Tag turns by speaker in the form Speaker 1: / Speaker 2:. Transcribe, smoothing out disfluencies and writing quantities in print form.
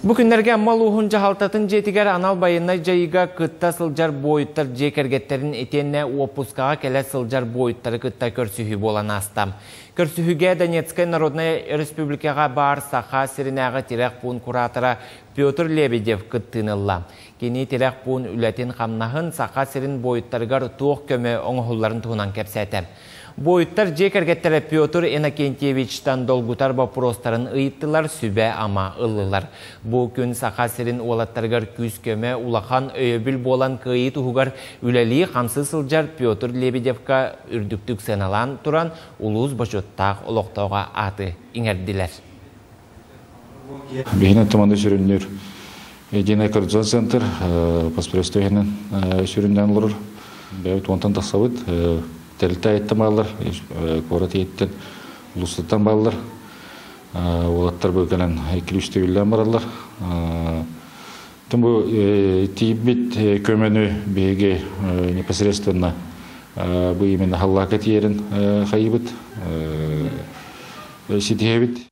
Speaker 1: Бу күннэргэ Амма улууһун дьаһалтатын дьиэтигэр анал байыаннай дьайыыга кытта сылдьар буойуттар дьиэ кэргэттэрин итиэннэ уоппускаҕа кэлэ сылдьар буойуттары кытта көрсүһүү буолан ааста. Көрсүһүүгэ Донецкай Народнай Республикаҕа баар Саха сиринээҕи тирэх пуун куратора Петр Лебедев кыттыыны ылла. Кини тирэх пуун үлэтин-хамнаһын, Саха сирин буойуттарыгар туох көмө оҥоһулларын туһунан кэпсээтэ. Буойуттар дьиэ кэргэттэрэ Петр Иннокентьевичтан долгутар боппуруостарын ыйыттылар, сүбэ-ама ыллылар. Бу күн Саха сирин уолаттарыгар күүс-көмө, улахан өйөбүл буолан кыайыы туһугар үлэлии-хамсыы сылдьар Петр Лебедевка үрдүктүк сыаналаан туран улуус бочуоттаах олохтооҕо ааты иҥэрдилэр.
Speaker 2: Биһинэн туманы сүрүннүүр Единый координационный центр поспредство иһинэн сүрүннээн олорор. Бэйэбит уонтан тахсабыт. Тэрилтэ айыттан бааллар, куорат иһиттэн, улуустартан бааллар. Уолаттар бу кэлэн иккилүү үстэ бараллар. Бу тиийбит көмөнү биһиги непосредственно бу именно халлаака тиийэрин хайыбыт, ситиһэбит.